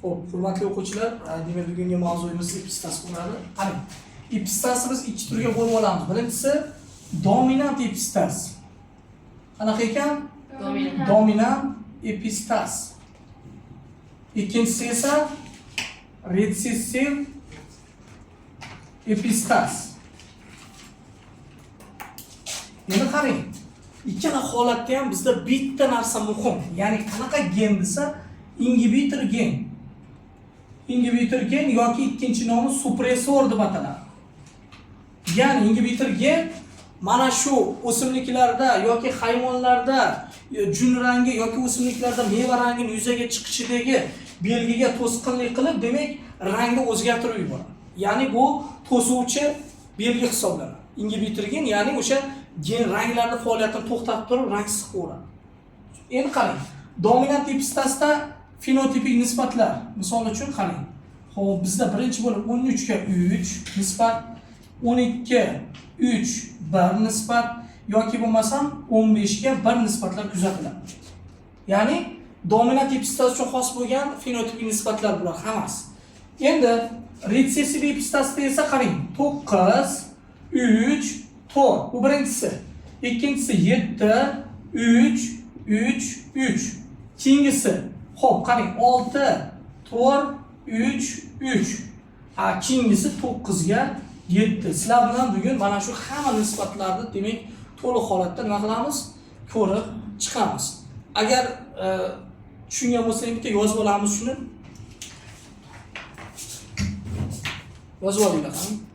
Xo'p, hurmatli o'quvchilar, demak bugungi mavzuyimiz epistaz bo'ladi. Qarang, epistazni biz ikki turga bo'lib olamiz. Birinchisi dominant epistaz. Qanaqa ekan? Dominant. Dominant epistaz. Ikkinchisi esa retsessiv epistaz. Endi qarang, ikkala holatda ham bizda bitta narsa muhim. Ya'ni qanaqa gen desa, ingibitor gen. Ingibitor gen yoki ikkinchi nomi supressor deb ataladi. Ya'ni ingibitor gen mana shu o'simliklarda yoki hayvonlarda jun rangi yoki o'simliklarda meva rangini yuzaga chiqishidagi belgiga to'sqinlik qilib, demak, rangni o'zgartirib yuboradi. Ya'ni bu to'suvchi belgi hisoblanadi. Ingibitor gen, ya'ni o'sha gen ranglarni faoliyatini to'xtatib turib, rangsiz qilaveradi. Endi qarang, dominant epistasda fenotipik nisbatlar, misol uchun qarang. Xo'p, bizda birinchi bo'lib 13 ga 3 nisbat, 12 3 1 nisbat yoki bo'lmasam 15 ga 1 nisbatlar kuzatiladi. Ya'ni dominant epistaz uchun xos bo'lgan fenotipik nisbatlar bular hammasi. Endi retsessiv epistasda esa qarang, 9 3 4 bu birinchisi. Ikkinchisi 7 3 3 3. Keyingisi, xo'p, qarang, 6 4 3 3. Ha, keyingisi 9 ga 7. Sizlar bilan bugun mana shu hamma nisbatlarni demak to'liq holatda nima qilamiz? Ko'rib chiqamiz. Agar tushungan bo'lsangiz bitta yozib olamiz shuni. Yozib olinglar, qarang.